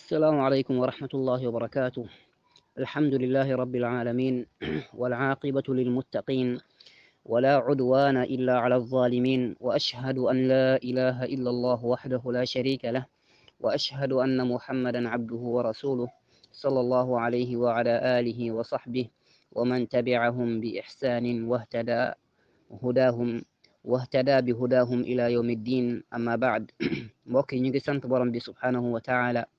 السلام عليكم ورحمة الله وبركاته. الحمد لله رب العالمين والعاقبة للمتقين ولا عدوان إلا على الظالمين، وأشهد أن لا إله إلا الله وحده لا شريك له، وأشهد أن محمدا عبده ورسوله صلى الله عليه وعلى آله وصحبه ومن تبعهم بإحسان واهتدى بهداهم إلى يوم الدين. أما بعد mbokk yi ñu ngi sant borom bi subhanahu wa taala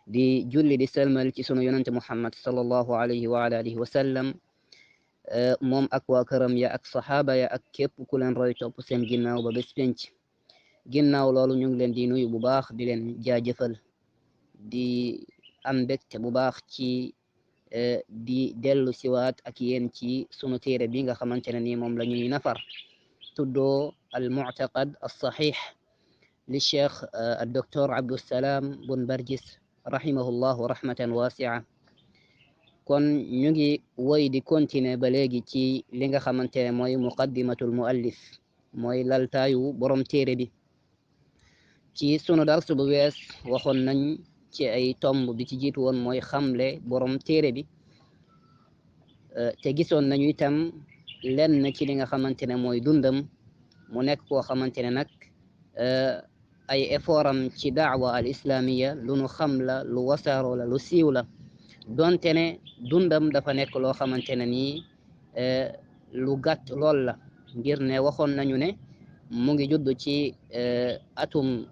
di julli di selmal ci sunu yonante muhammad sallallahu alayhi wa alihi wa sallam, moom ak waa këram ya ak saxaaba ya ak képp ku leen roy topp seen ginnaaw ba bés penc. ginnaaw loolu ñu ngi leen di nuyu bu baax, di leen jaajëfal, di am mbégte bu baax ci di dellu siwaat ak yéen ci sunu téere bi nga xamante ne ni moom la ñuy nafar, tuddoo al mu'taqad as saxiix li cheikh al docteur Abdussalam bun Barjis rahimahullahu rahmatan wasia. kon ñu ngi woy di continuer ba léegi ci li nga xamante ne mooy muqaddimatul muallif, mooy laltaayu borom téere bi. ci sunu darsu bu wees waxoon nañ ci ay tomb, bi ci jiitu woon mooy xamle borom téere bi, te gisoon nañu itam lenn ci li nga xamante ne mooy dundam. mu nekk koo xamante ne nag ay effortam ci daawa al islamiya lu nu xam la, lu wasaaroo la, lu siiw la, donte ne dundam dafa nekk loo xamante ne nii lu gàtt lool la, ngir ne waxoon nañu ne mu ngi judd ci atum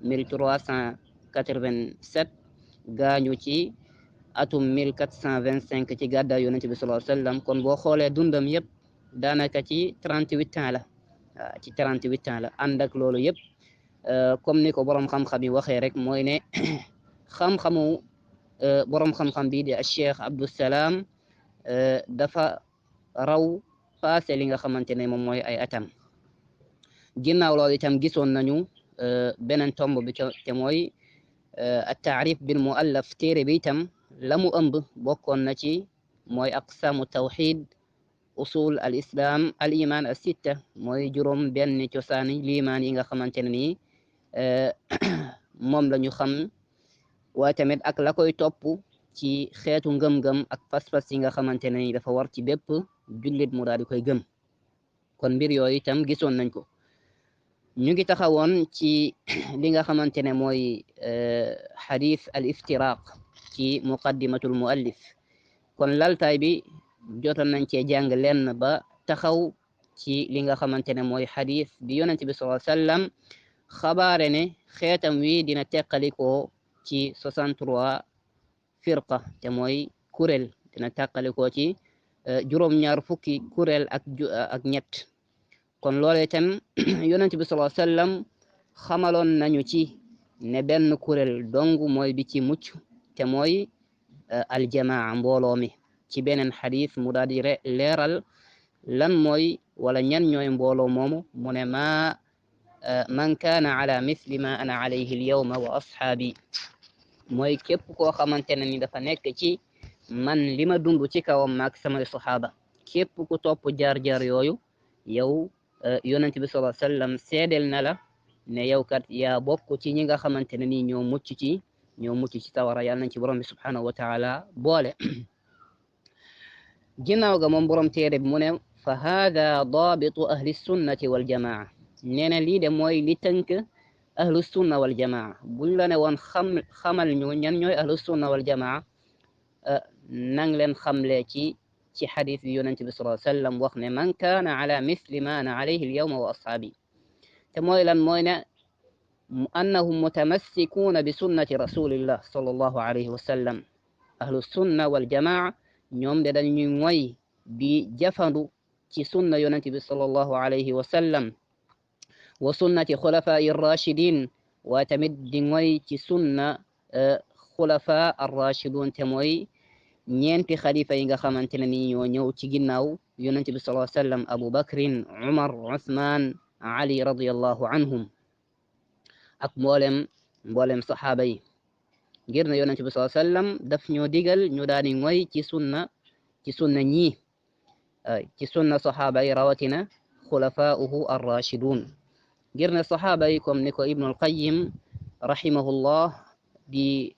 1387 gaañu ci atum 1425 ci gàddaay yonent bi sallallahu alayhi wa sallam. kon boo xoolee dundam yëpp daanaka ci 38 ans la. ci 38 ans la. ànd ak loolu yëpp comme ni ko borom xam-xam yi waxee rek, mooy ne xam-xamu borom xam-xam bi di Cheikh Abdussalam dafa raw passé li nga xamante ne moom mooy ay atam. ginnaaw loolu itam gisoon nañu beneen tomb bi te mooy at-taarif bil muallaf. téere bi itam la mu ëmb bokkoon na ci mooy aqsaamu tawxid, usul al islam, al iman as sitta, mooy juróom benn cosaani liimaan yi nga xamante ne nii moom la ñu xam, waaye tamit ak la koy topp ci xeetu ngëm-ngëm ak pas-pas yi nga xamante ne nii dafa war ci bépp jullit mu daal di koy gëm. kon mbir yooyu itam gisoon nañ ko. ñu ngi taxawoon ci li nga xamante ne mooy xadis al iftiraq ci muqaddimatul muallif. kon laltaay bi jotoon nañ cee jàng lenn ba taxaw ci li nga xamante ne mooy xadis bi yonent bi sallallahu alayhi wa sallam xabaare ne xeetam wi dina teqalikoo ci 63 firqa, te mooy kuréel, dina teqalikoo ci juróom-ñaar fukki kuréel ak ñett. kon loolee itam yonent bi sallallahu alayhi wa sallam xamaloon nañu ci ne benn kuréel dong mooy bi ci mucc, te mooy aljamaa, mbooloo mi. ci beneen xadis mu daal di leeral lan mooy wala ñan ñooy mbooloo moomu. mu ne man kaana ala misli ma ana alayhi al yawma wa ashaabi, mooy képp koo xamante ne ni dafa nekk ci man li ma dund ci kawam maak samay saxaaba. képp ku topp jaar-jaar yooyu, yow yonent bi sallallahu alayhi wa sallam seedel na la ne yow kat yaa bokk ci ñi nga xamante ne nii ñoo mucc ci sawara. yàlla nañ ci borom bi subhanahu wa taala boole. ginnaaw ga moom borom téere bi mu ne fa haada daabitu ahli sunnati wal jamaa. nee na lii de mooy li tënk ahlu sunna wal jamaa. buñ la ne woon xamal ñu ñan ñooy ahlu sunna wal jamaa, nang leen xamle ci xadis bi yonent bi sallallahu alayhi wa sallam wax ne man kaana ala misli ma ana alayhi al yawma wa ashaabi. te mooy lan? mooy ne annahum mutamassikuuna bi sunnati rasulillah sallallahu alayhi wa sallam. ahlu sunna wal jamaa ñoom de dañuy moy di jafandu ci sunna yonent bi sallallahu alayhi wa sallam, wa sunnati xulafaa rachidin, waa tamit di moy ci sunna xulafaa arrachidun, te mooy ñeenti xalifa yi nga xamante ne ni ñoo ñëw ci ginnaaw yonent bi sallallahu alayhi wa sallam: Abu Bakrin, Umar, Uthman, Ali radiyallahu anhum, ak mboolem saxaaba yi. ngir ne yonent bi sallallahu alayhi wa sallam daf ñoo digal ñu daal di ngoy ci sunna ñii, ci sunna saxaaba yi, rawatina xulafaa'uhu arrachidun. ngir ne saxaaba yi comme ni ko Ibnul Qayyim rahimahullah di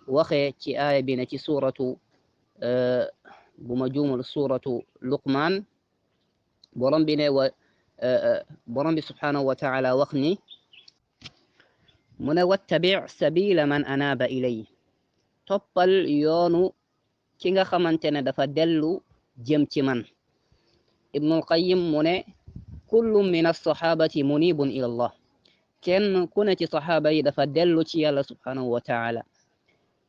waxee ci aaya bi ne ci suuratu bu ma juumul suuratu Luqmaan borom bi ne borom bi subhaanahu wa taala wax ni mu ne wattabi' sabila man anaaba ilay toppal yoonu ki nga xamante ne dafa dellu jëm ci man. Ibnul Qayyim mu ne kullu min alsaxaabati munibun ila allah kenn ku ne ci saxaaba yi dafa dellu ci yàlla subhaanahu wa taala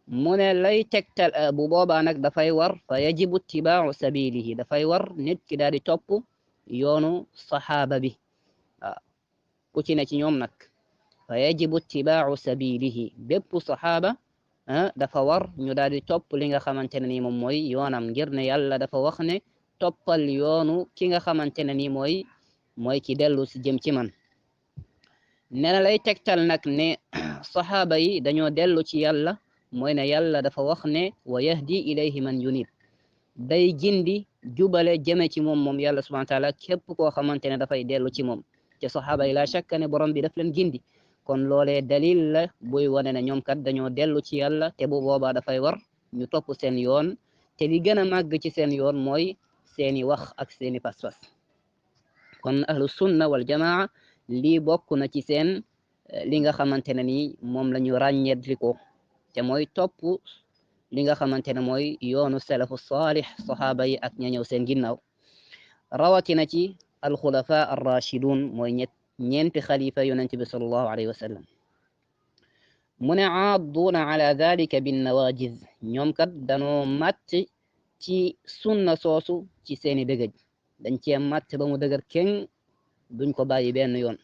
mu ne lay tegtal bu boobaa nag dafay war fa yajibu ittibaau sabilihi dafay war nit ki daal di topp yoonu saxaaba bi ku ci ne ci ñoom nag fa yajibu ittibaau sabilihi bépp saxaaba dafa war ñu daal di topp li nga xamante ne nii moom mooy yoonam ngir ne yàlla dafa wax ne toppal yoonu ki nga xamante ne nii mooy ki dellu si jëm ci man. nee na lay tegtal nag ne saxaaba yi dañoo dellu ci yàlla mooy ne yàlla dafa wax ne wa yahdi ilayhi man yunib day gindi jubale jëme ci moom yàlla subhanahu wa taala képp koo xamante ne dafay dellu ci moom te saxaaba yi la shakka ne borom bi daf leen gindi kon loolee dalil la buy wane ne ñoom kat dañoo dellu ci yàlla te bu boobaa dafay war ñu topp seen yoon te li gën a màgg ci seen yoon mooy seeni wax ak seeni pas-pas. kon ahlu sunna wal jamaa lii bokk na ci seen li nga xamante ne nii moom la ñu ràññeetli ko te mooy topp li nga xamante ne mooy yoonu salafu saalih saxaaba yi ak ña ñëw seen ginnaaw rawatina ci alxulafa arrachidun mooy ñeenti xalifa yonent bi sallallahu alayhi wa sallam mu ne aadduuna ala dalika binnawajiz ñoom kat danoo màtt ci sunna soosu ci seeni dëgëj dañ cee màtt ba mu dëgër keng duñ ko bàyyi benn yoon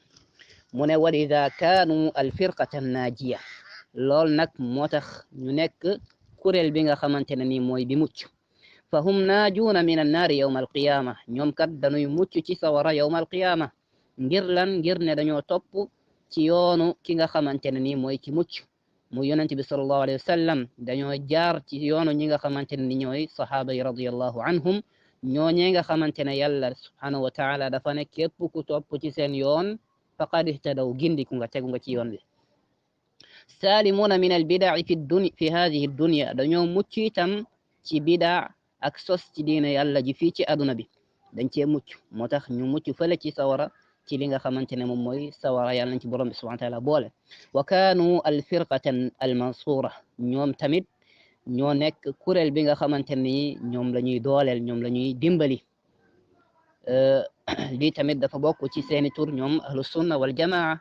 mu ne walida kaanu alfirqata naajiya lool nag moo tax ñu nekk kuréel bi nga xamante ne nii mooy bi mucc fa hum naajuuna min annaari yawma alqiyaama ñoom kat dañuy mucc ci sawara yawma alqiyaama ngir lan ngir ne dañoo topp ci yoonu ki nga xamante ne nii mooy ki mucc mu yonent bi sallallahu alayhi wa sallam dañoo jaar ci yoonu ñi nga xamante ne ni ñooy sahaaba yi radiyallahu anhum ñooñee nga xamante ne yàlla subhanahu wa taala dafa ne képp ku topp ci seen yoon faqad ihtadaw gindiku nga tegu nga ci yoon bi saalimuuna min albidaci fi hadihi dunya dañoo mucc itam ci bidaa ak sos ci diina yàlla ji fii ci aduna bi dañ cee mucc moo tax ñu mucc fële ci sawara ci li nga xamante ne moom mooy sawara yàlla nañ ci borom bi subhanahu wa taala boole wa kaanu alfirqatan almansura ñoom tamit ñoo nekk kuréel bi nga xamante ni ñoom la ñuy dooleel ñoom la ñuy dimbali lii tamit dafa bokk ci seeni tur ñoom ahlu sunna wal jamaa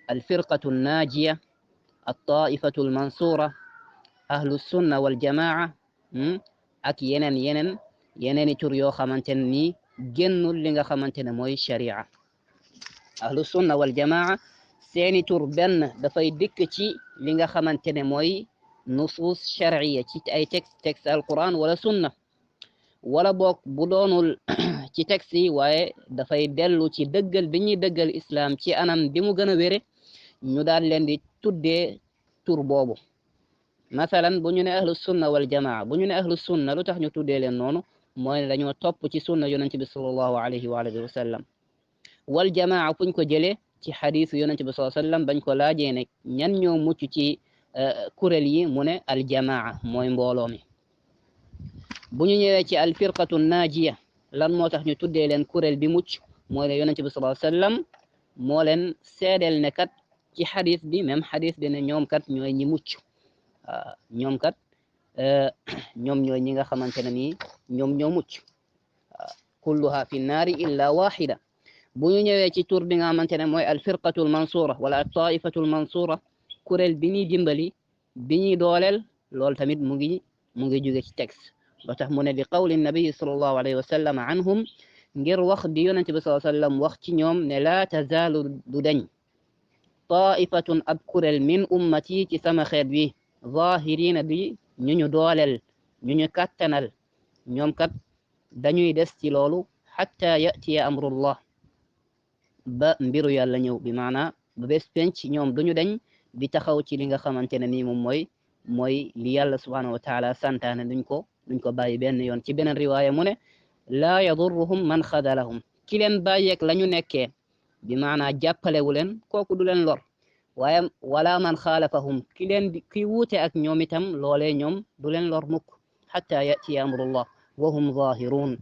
alfirqatu naajiya altaifatu almansura ahlu sunna wal jamaa ak yeneeni tur yoo xamante ne nii génnul li nga xamante ne mooy sharia ahlu sunna wal jamaa seeni tur benn dafay dikk ci li nga xamante ne mooy nusuus sharciya ci ay texte alquran wala sunna wala boog bu doonul ci texte yi waaye dafay dellu ci dëggal bi ñuy dëggal islam ci anam bi mu gën a wére ñu daal leen di tuddee tur boobu masalan bu ñu ne ahlu sunna wal jamaa bu ñu ne ahlu sunna lu tax ñu tuddee leen noonu mooy dañoo topp ci sunna yonent bi sallallahu alayhi wa alihi wa sallam wal jamaa fuñ ko jëlee ci xadiisu yonent bi sallallahu alayhi wa sallam bañ ko laajee ne ñan ñoo mucc ci kuréel yi mu ne al jamaa mooy mbooloo mi bu ñu ñëwee ci al firqatu naajiya lan moo tax ñu tuddee leen kuréel bi mucc mooy ne yonent bi sallallahu alayhi wa sallam moo leen seedeel ne kat ci xadiis bi même xadiis bi ne ñoom kat ñooy ñi mucc ñoom kat ñoom ñooy ñi nga xamante ne nii ñoom ñoo mucc kulluha fi naari illa waxida bu ñu ñëwee ci tur bi nga xamante ne mooy alfirqatu almansura wala altaifatu almansura kuréel bi ñuy dimbali bi ñuy dooleel loolu tamit mu ngi jóge ci texte ba tax mu ne li qawli nabii sallallahu alayhi wa sallam anhum ngir wax bi yonent bi sallallahu alayhi wa sallam wax ci ñoom ne laa tazaalu du dañ taifatun ab kuréel min ummati ci sama xeet wi zahirina bi ñu dooleel ñu kattanal ñoom kat dañuy des ci loolu xatta yatiya amrullah ba mbiru yàlla ñëw bi maana ba bés penc ñoom duñu dañ di taxaw ci li nga xamante ne nii moom mooy li yàlla subhanahu wa taala santaane duñ ko bàyyi benn yoon ci beneen riwaaya mu ne laa yadurruhum man xadalahum ki leen bàyyeeg la ñu nekkee bi maana jàppalewu leen kooku du leen lor waaye wala man xaalafahum ki wuute ak ñoom itam loolee ñoom du leen lor mukk xatta yati amrullah wa hum zahirun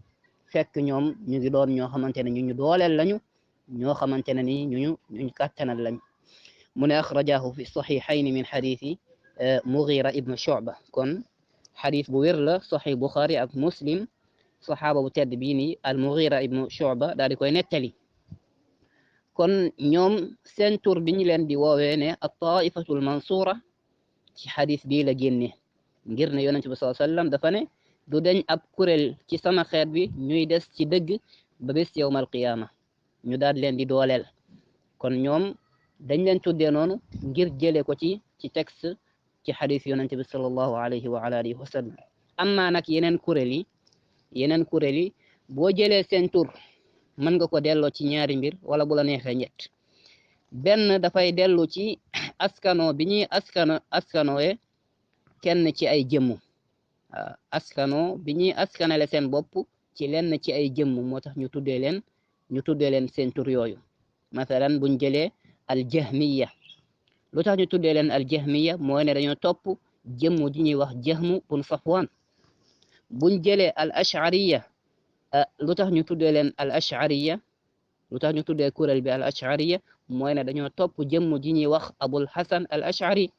fekk ñoom ñu ngi doon ñoo xamante ne ñu dooleel lañu ñoo xamante ne ni ñu kàttanal lañ mu ne axrajahu fi saxiixayni min xadiisi Mughira ibnu Shu'ba kon xadis bu wér la saxiix Buxaari ak Muslim saxaaba bu tedd bii nii al Mughira ibnu Shu'ba daal di koy nettali kon ñoom seen tur bi ñu leen di woowee ne at-taifatul mansura ci xadis bii la génne ngir ne yonent bi sallallahu alayhi wasallam dafa ne du deñ ab kuréel ci sama xeet bi ñuy des ci dëgg ba bés yawmal qiyaama ñu daal leen di dooleel kon ñoom dañ leen tuddee noonu ngir jëlee ko ci texte ci xadis yonent bi sallallahu alayhi wa alihi wa sallam amma nag yeneen kuréel yi boo jëlee seen tur mën nga ko delloo ci ñaari mbir wala bu la neexee ñett benn dafay dellu ci askano bi ñuy askanooye kenn ci ay jëmm askano bi ñuy askanale seen bopp ci lenn ci ay jëmm moo tax ñu tuddee leen seen tur yooyu mathalan buñ jëlee aljahmiya lu tax ñu tuddee leen aljahmiya mooy ne dañoo topp jëmm ji ñuy wax jahmu bun safwan buñ jëlee al ashariya lu tax ñu tuddee leen al ashariya lu tax ñu tuddee kuréel bi al ashariya mooy ne dañoo topp jëmm ji ñuy wax abul hasan al ashari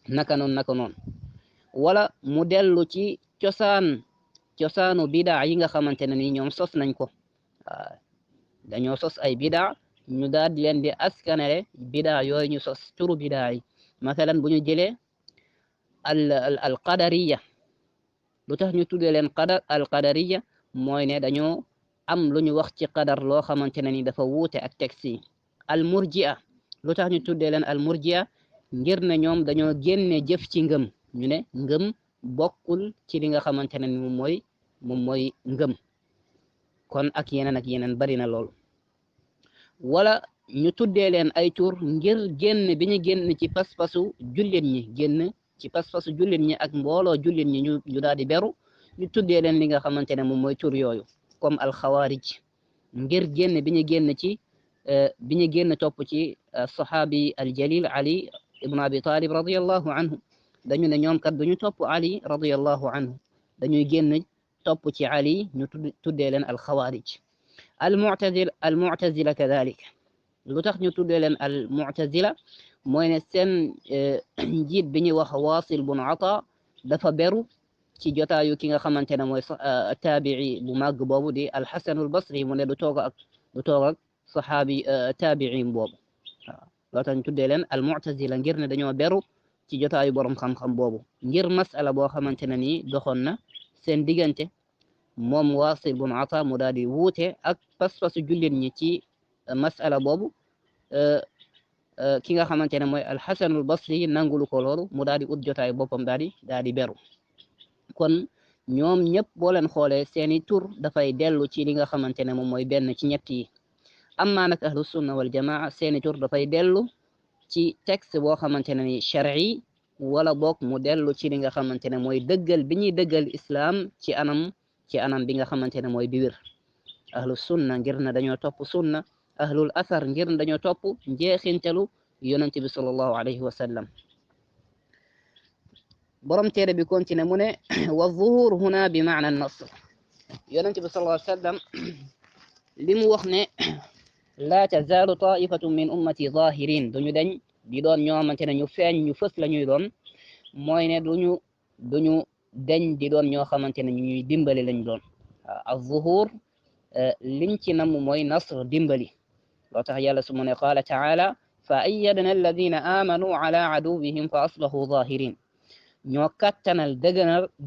naka noon wala mu dellu ci cosaanu bidaa yi nga xamante ne ni ñoom sos nañ ko dañoo sos ay bidaa ñu daal di leen di askanale bidaa yooyu ñu sos turu bidaa yi mathalan bu ñu jëlee al qadariya lu tax ñu tuddee leen al qadariya mooy ne dañoo am lu ñu wax ci qadar loo xamante ne ni dafa wuute ak texte yi al murji'a lu tax ñu tuddee leen al murji'a ngir ne ñoom dañoo génne jëf ci ngëm ñu ne ngëm bokkul ci li nga xamante ne ni moom mooy ngëm kon ak yeneen bari na lool wala ñu tuddee leen ay tur ngir génn bi ñu génn ci pas-pasu jullit ñi ak mbooloo jullit ñi ñu daal di beru ñu tuddee leen li nga xamante ne moom mooy tur yooyu comme alxawaarij ngir génn bi ñu génn topp ci saxaabi aljalil Ali ibn Abi Talib radiyallahu anhu dañu ne ñoom kat duñu topp Ali radiyallahu anhu dañuy génn topp ci Ali ñu tuddee leen alxawaarij almu'tazila kadalik lu tax ñu tuddee leen almu'tazila mooy ne seen njiit bi ñuy wax Waasil bun Ata dafa beru ci jotaayu ki nga xamante ne mooy taabii bu màgg boobu di alxasanul basri mu ne du toog ak saxaabi taabii boobu waaw loo tax ñu tuddee leen almu'tazila ngir ne dañoo beru ci jotaayu borom xam-xam boobu ngir masala boo xamante ne nii doxoon na seen diggante moom Waasil bun Ata mu daal di wuute ak pas-pasu jullit ñi ci masala boobu ki nga xamante ne mooy alxasanul basri nangulu ko loolu mu daal di ut jotaayu boppam daal di beru kon ñoom ñëpp boo leen xoolee seeni tur dafay dellu ci li nga xamante ne moom mooy benn ci ñett yi amma nag ahlu sunna wal jamaa seeni tur dafay dellu ci texte boo xamante ne ni shar'i wala boog mu dellu ci li nga xamante ne mooy dëggal bi ñuy dëggal islam ci anam bi nga xamante ne mooy bi wér ahlu sunna ngir na dañoo topp sunna ahlul athar ngir na dañoo topp njeexintalu yonent bi sallallahu alayhi wa sallam borom téere bi continué mu ne wa zuhur huna bi maana nasr yonent bi sallallahu alayhi wa sallam li mu wax ne laa tazaalu taifatun min ummati zahirin duñu dañ di doon ñoo xamante ne ñu feeñ ñu fës la ñuy doon mooy ne duñu dañ di doon ñoo xamante ne ñuy dimbali lañ doon az zuhur liñ ci nam mooy nasr dimbali loo tax yàlla su mu ne qaala taala fa ayyadna alladina amanu ala aduwihim fa asbahu zahirin ñoo kattanal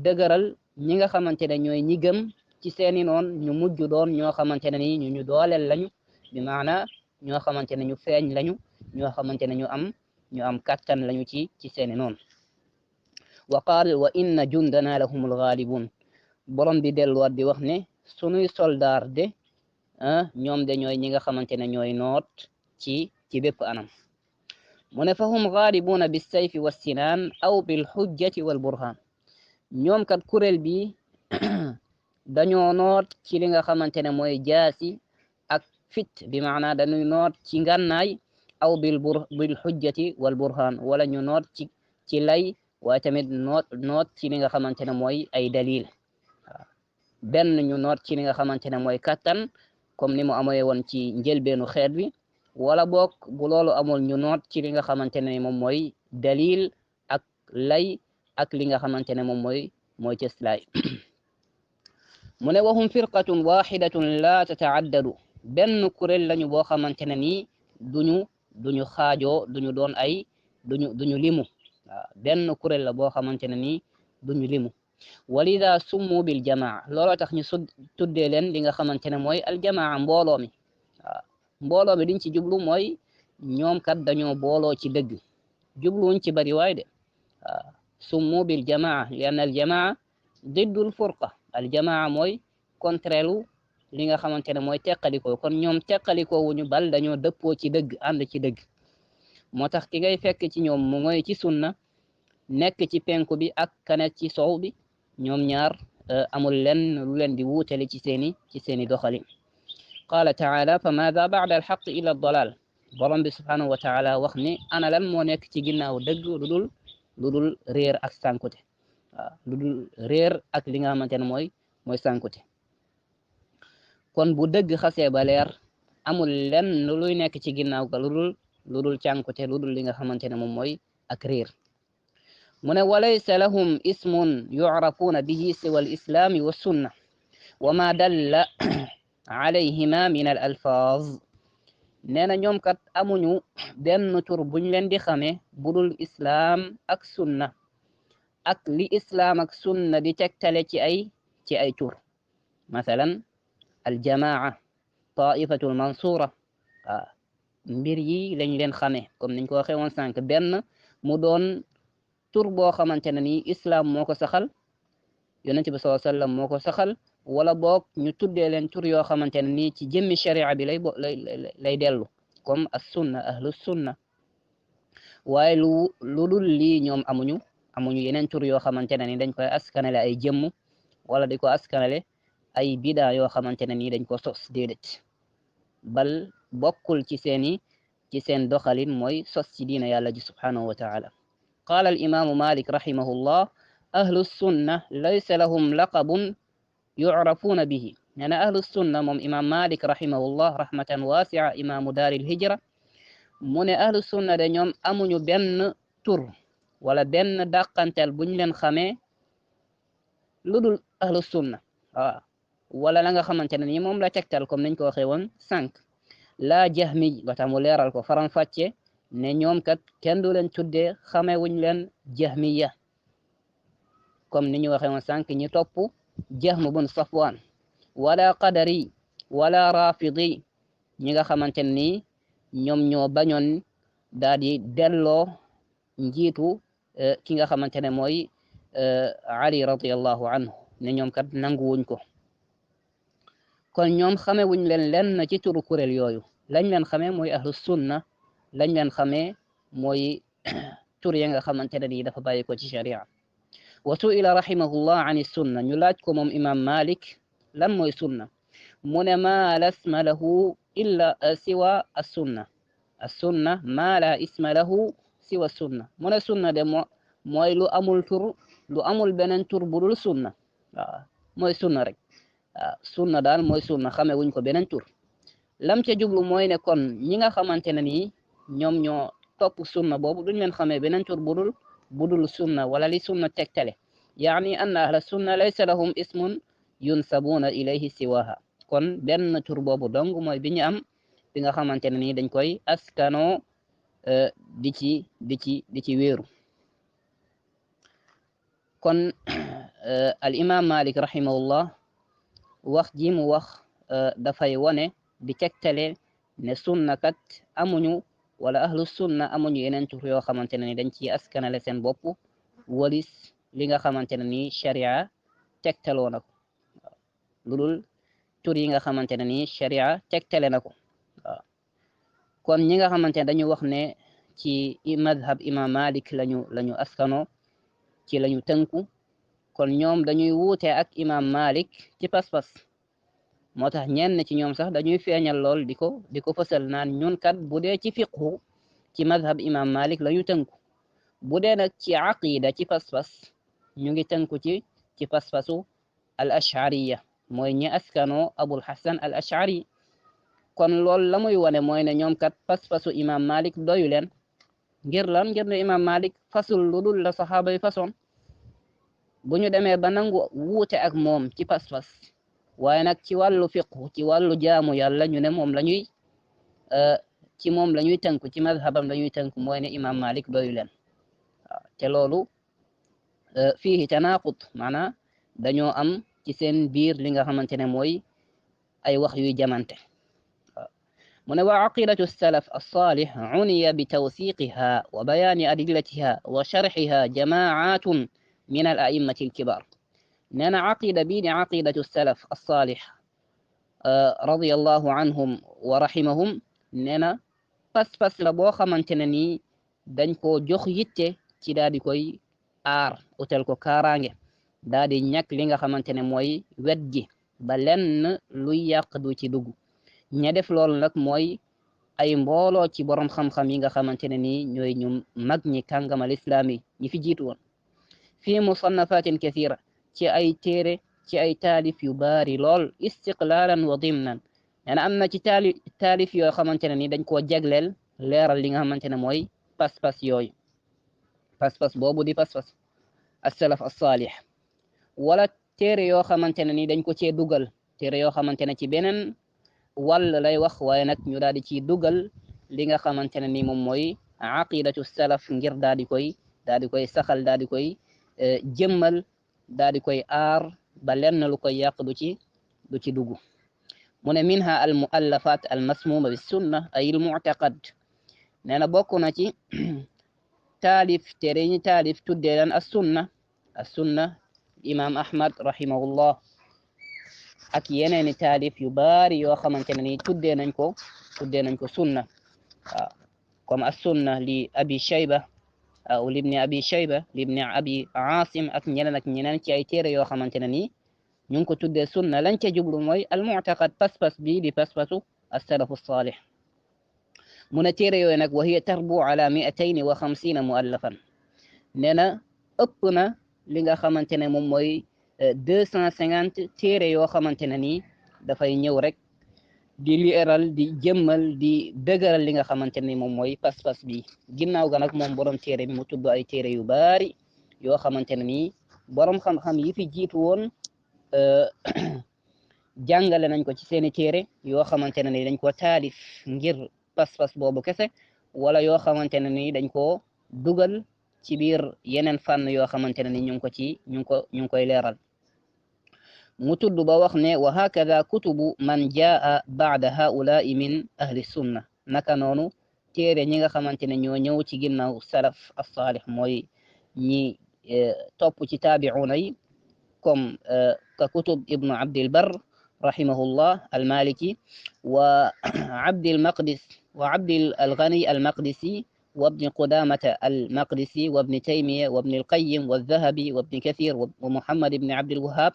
dëgëral ñi nga xamante ne ñooy ñi gëm ci seeni noon ñu mujj doon ñoo xamante ne ni ñu dooleel lañu bi maana ñoo xamante ne ñu feeñ lañu ñoo xamante ne ñu am kattan lañu ci seeni noon wa qaal wa inna jundana lahumul ghalibun borom bi delluwaat di wax ne sunuy soldaar de ñoom de ñooy ñi nga xamante ne ñooy noot ci bépp anam mu ne fahum ghalibuna bis sayfi was sinaan aw bil hujjati wal burhan ñoom kat kuréel bi dañoo noot ci li nga xamante ne mooy jaasi ak fit bi maana dañuy noot ci ngànnaay aw bil xujjati wal burhan wala ñu noot ci lay waaye tamit noot ci li nga xamante ne mooy ay dalil benn ñu noot ci li nga xamante ne mooy kattan comme ni mu amee woon ci njëlbeenu xeet bi wala boog bu loolu amul ñu noot ci li nga xamante ne moom mooy dalil ak lay ak li nga xamante ne moom mooy cëslaay mu ne wahum firqatun waxidatun la tataaddadu benn kuréel lañu boo xamante ne nii duñu xaajoo duñu doon ay duñu limu waaw benn kuréel la boo xamante ne nii duñu limu walida summu bil jamaa looloo tax ñu tuddee leen li nga xamante ne mooy aljamaa mbooloo mi waaw mbooloo mi liñ ci jublu mooy ñoom kat dañoo booloo ci dëgg jubluwuñ ci bari waay de waaw summu bil jamaa li anna aljamaa diddul furqa aljamaa mooy contraire li nga xamante ne mooy teqalikoo kon ñoom teqalikoo wuñu bal dañoo dëppoo ci dëgg ànd ci dëgg moo tax ki ngay fekk ci ñoom mu ngoy ci sunna nekk ci penku bi ak kanet ci sow bi ñoom ñaar amul lenn lu leen di wuutale ci seeni doxalin qaala taala fa maada ba'da alxaq illa ad-dalal borom bi subhanahu wa taala wax ni ana lan moo nekk ci ginnaaw dëgg lu dul réer ak sànkute waaw lu dul réer ak li nga xamante ne mooy sànkute kon bu dëgg xasee ba leer amul lenn luy nekk ci ginnaaw ga lu dul cànkute lu dul li nga xamante ne moom mooy ak réer mu ne walaysa lahum ismun yucrafuuna bihi siwa alislaami wassunna wa ma dalla alayhima min al alfaaz nee na ñoom kat amuñu benn tur buñ leen di xamee budul islaam ak sunna ak li islaam ak sunna di tegtale ci ay tur masalan aljamaa taifatu almansura waaw mbir yi lañ leen xamee comme niñ ko waxee woon sànq benn mu doon tur boo xamante ne ni islaam moo ko saxal yonent bi sallallahu alayhi wasallam moo ko saxal wala boog ñu tuddee leen tur yoo xamante ne nii ci jëmmi sharia bi lay dellu comme as sunna ahlu sunna waaye lu dul lii ñoom amuñu yeneen tur yoo xamante ne ni dañ koy askanale ay jëmm wala di ko askanale ay bida yoo xamante ne nii dañ ko sos déedéet bal bokkul ci seen doxalin mooy sos ci diina yàlla ji subhanahu wa taala qaala al imaamu malik rahimahullah ahlu sunna laysa lahum laqabun yucrafuuna bihi nee na ahlu sunna moom imam malik rahimahullah rahmatan waasi'a imaamu daaril hijra mu ne ahlu sunna de ñoom amuñu benn tur wala benn dàqantel buñ leen xamee lu dul ahlu sunna waaw wala la nga xamante ne ni moom la tegtal comme niñ ko waxee woon sànq laa jahmi ba tax mu leeral ko faram fàcce ne ñoom kat kenn du leen tuddee xamee wuñ leen jahmiya comme ni ñu waxee woon sànq ñi topp Jahm bun Safwan wala qadari wala rafidi ñi nga xamante ni ñoom ñoo bañoon daal di delloo njiitu ki nga xamante ne mooy Ali radiyallahu anhu ne ñoom kat nanguwuñ ko kon ñoom xame wuñ leen lenn ci turu kuréel yooyu lañ leen xamee mooy ahlu sunna lañ leen xamee mooy tur ya nga xamante ne nii dafa bàyyi ko ci sharia wa su'ila rahimahullah an sunna ñu laaj ko moom imam malik lan mooy sunna mu ne ma la isma lahu illa siwa as-sunna as-sunna ma la isma lahu siwa sunna mu ne sunna de mooy lu amul tur lu amul beneen tur budul sunna waaw mooy sunna rek waaw sunna daal mooy sunna xame wuñ ko beneen tur lam ca jublu mooy ne kon ñi nga xamante ne nii ñoom ñoo topp sunna boobu duñ leen xamee beneen tur budul sunna wala li sunna tegtale yaani anna ahla sunna laysa lahum ismun yunsabuna ilayhi siwaha kon benn tur boobu dong mooy bi ñu am bi nga xamante ne nii dañ koy askanoo di ci wéeru kon al imam malik rahimahullah wax ji mu wax dafay wone di tegtale ne sunna kat amuñu wala ahlu sunna amuñu yeneen tur yoo xamante ne ni dañ ci askanale seen bopp walis li nga xamante ne ni sharia tegtaloo na ko lu dul tur yi nga xamante ne ni sharia tegtale na ko waaw kon ñi nga xamante ne dañu wax ne ci madhab imam malik lañu askano ci lañu tënku kon ñoom dañuy wuute ak imam malik ci pas-pas moo tax ñenn ci ñoom sax dañuy feeñal lool di ko fësal naan ñun kat bu dee ci fiqhu ci madhab imam Malik la ñu tënku bu dee nag ci aqida ci pas-pas ñu ngi tënku ci pas-pasu al ashariya mooy ñi askano abul hasan al ashari kon loolu la muy wane mooy ne ñoom kat pas-pasu imam Malik doyu leen ngir lan ngir ne imam Malik fasul lu dul la saxaaba yi façon bu ñu demee ba nangu wuute ak moom ci pas-pas waaye nag ci wàllu fiqhu ci wàllu jaamu yàlla ñu ne moom la ñuy ci moom la ñuy tënku ci madhabam la ñuy tënku mooy ne imam Malik doyu leen waaw te loolu fiihi tanaqud maanaam dañoo am ci seen biir li nga xamante ne mooy ay wax yuy jamante mu ne wa aqidatu salaf alsalih uniya bi tawsiqiha wa bayaani adillatiha wa sharxiha jamaatun min al a'immati alkibar nee na aqida bii di aqidatu salaf alsalih radiyallahu anhum wa rahimahum nee na pas-pas la boo xamante ne nii dañ koo jox yitte ci daal di koy aar utel ko kaaraange daal di ñàkk li nga xamante ne mooy wet gi ba lenn luy yàq du ci dugg ña def loolu nag mooy ay mbooloo ci borom xam-xam yi nga xamante ne nii ñooy ñu mag ñi kàngamal islaami ñi fi jiitu woon fii musannafatin kathira ci ay téere ci ay taalif yu baari lool istiqlaalan wa dimnan nee na am na ci taalif yoo xamante ne nii dañ koo jagleel leeral li nga xamante ne mooy pas-pas yooyu pas-pas boobu di pas-pas as-salaf as-salih wala téere yoo xamante ne nii dañ ko cee dugal téere yoo xamante ne ci beneen wàll lay wax waaye nag ñu daal di ciy dugal li nga xamante ne ni moom mooy aqidatu salaf ngir daal di koy saxal daal di koy jëmmal daal di koy aar ba lenn lu koy yàq du ci dugg mu ne minha al muallafat al masmuma bis sunna ay al mu'taqad nee na bokk na ci taalif téere ñi taalif tuddee leen as sunna imam ahmad rahimahullah ak yeneeni taalif yu baari yoo xamante ne ni tuddee nañ ko sunna waaw comme as sunna li abi shayba aw libni abi shayba libni abi asim ak ñeneen ci ay téere yoo xamante ne ni ñu ngi ko tuddee sunna lañ ca jublu mooy al mu'taqad pas-pas bi di pas-pasu as-salafu salih mu ne téere yooyu nag wa hiya tarbu ala 250 muallafan nee na ëpp na li nga xamante ne moom mooy 250 téere yoo xamante ne nii dafay ñëw rek di leeral di jëmmal di dëgëral li nga xamante ne moom mooy pas-pas bi ginnaaw ga nag moom borom téere bi mu tudd ay téere yu baari yoo xamante ne nii borom xam-xam yi fi jiitu woon jàngale nañ ko ci seeni téere yoo xamante ne ni dañ ko taalif ngir pas-pas boobu kese wala yoo xamante ne ni dañ ko dugal ci biir yeneen fànn yoo xamante ne ni ñu ngi koy leeral mu tudd ba wax ne wa hakada kutubu man jaa baada haulaai min ahli sunna naka noonu téere ñi nga xamante ne ñoo ñëw ci ginnaaw salaf as-salih mooy ñi topp ci taabi'una yi comme ka kutub ibnu abdil bar rahimahullah al-maliki wa abdil maqdis wa abdil al-ghani al-maqdisi وابن قدامة المقدسي وابن تيمية وابن القيم والذهبي وابن كثير ومحمد بن عبد الوهاب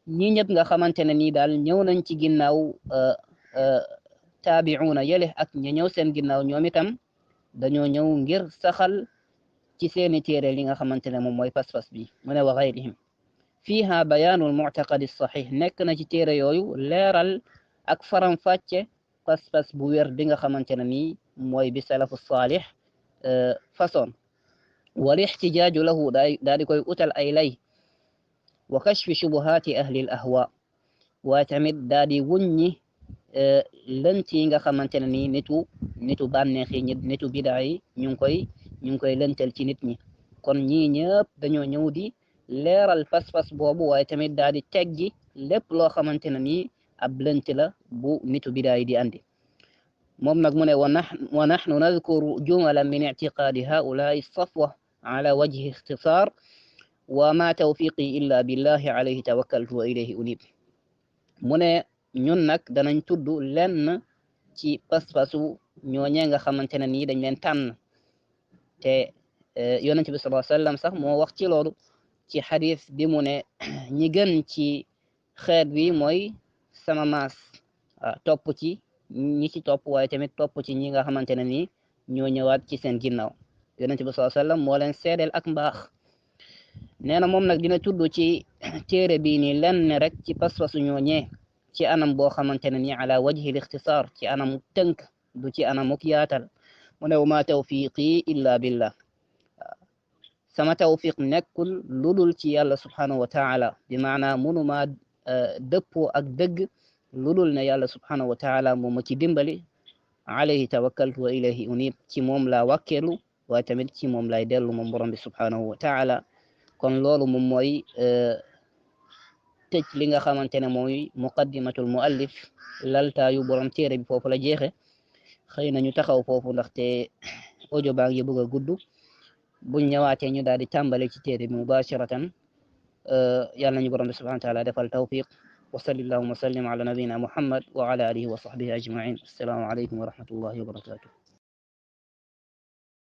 ñi ñëpp nga xamante ne nii daal ñëw nañ ci ginnaaw taabi'una yële ak ña ñëw seen ginnaaw ñoom itam dañoo ñëw ngir saxal ci seeni téere li nga xamante ne moom mooy pas-pas bi mu ne wa gayrihim fiiha bayaanu al-mu'taqad as-sahih nekk na ci téere yooyu leeral ak faram-fàcce pas-pas bu wér bi nga xamante ne nii mooy bi salafu salih façon wal ixtijaaju lahu daa di koy utal ay lay wa kashfi shubuhaati ahli al ahwa waaye tamit daa di wuññi lënt yi nga xamante ne nii nitu bànneex yi nitu bidaa yi ñu ngi koy lëntal ci nit ñi kon ñii ñëpp dañoo ñëw di leeral pas-pas boobu waaye tamit daa di teggi lépp loo xamante ne nii ab lënt la bu nitu bidaa yi di andi moom nag mu ne wa naxnu nadkuru jumalan min ictiqaadi haulaai safwa ala wajhi ixtisaar wa ma tawfiqi illa billahi alayhi tawakkaltu wa ilayhi unib mu ne ñun nag danañ tudd lenn ci pas-pasu ñooñee nga xamante ne nii dañ leen tànn te yonent bi sallallahu alayhi wa sallam sax moo wax ci loolu ci xadis bi mu ne ñi gën ci xeet wi mooy sama maas topp ci ñi ci topp waaye tamit topp ci ñi nga xamante ne nii ñoo ñëwaat ci seen ginnaaw yonent bi sallallahu alayhi wasallam moo leen seedeel ak mbaax nee na moom nag dina tudd ci téere bii nii lenn rek ci pas-pasu ñooñee ci anam boo xamante ne ni ala wajhi lixtisaar ci anamu tënk du ci anamuk yaatal mu ne wa ma tawfiqi illa billah sama tawfiq nekkul ludul ci yàlla subhanahu wa taala bi maana munuma dëppoo ak dëgg ludul ne yàlla subhanahu wa taala moom ma ci dimbali alayhi tawakkaltu wa ilayhi unib ci moom laa wàkkeelu waaye tamit ci moom lay dellu moom borom bi subhanahu wa taala kon loolu moom mooy tëj li nga xamante ne mooy muqaddimatul muallif laltaayu borom téere bi foofu la jeexe xëy na ñu taxaw foofu ndaxte audio baa ngi bëgg a gudd buñ ñëwaatee ñu daal di tàmbale ci téere bi mubashiratan yàlla nañu borom bi subhanahu wa taala defal tawfiq wa sallallahu wa sallim ala nabina muhammad wa ala alihi wa sahbihi ajmain assalaamu alaykum wa rahmatullahi wa barakatuh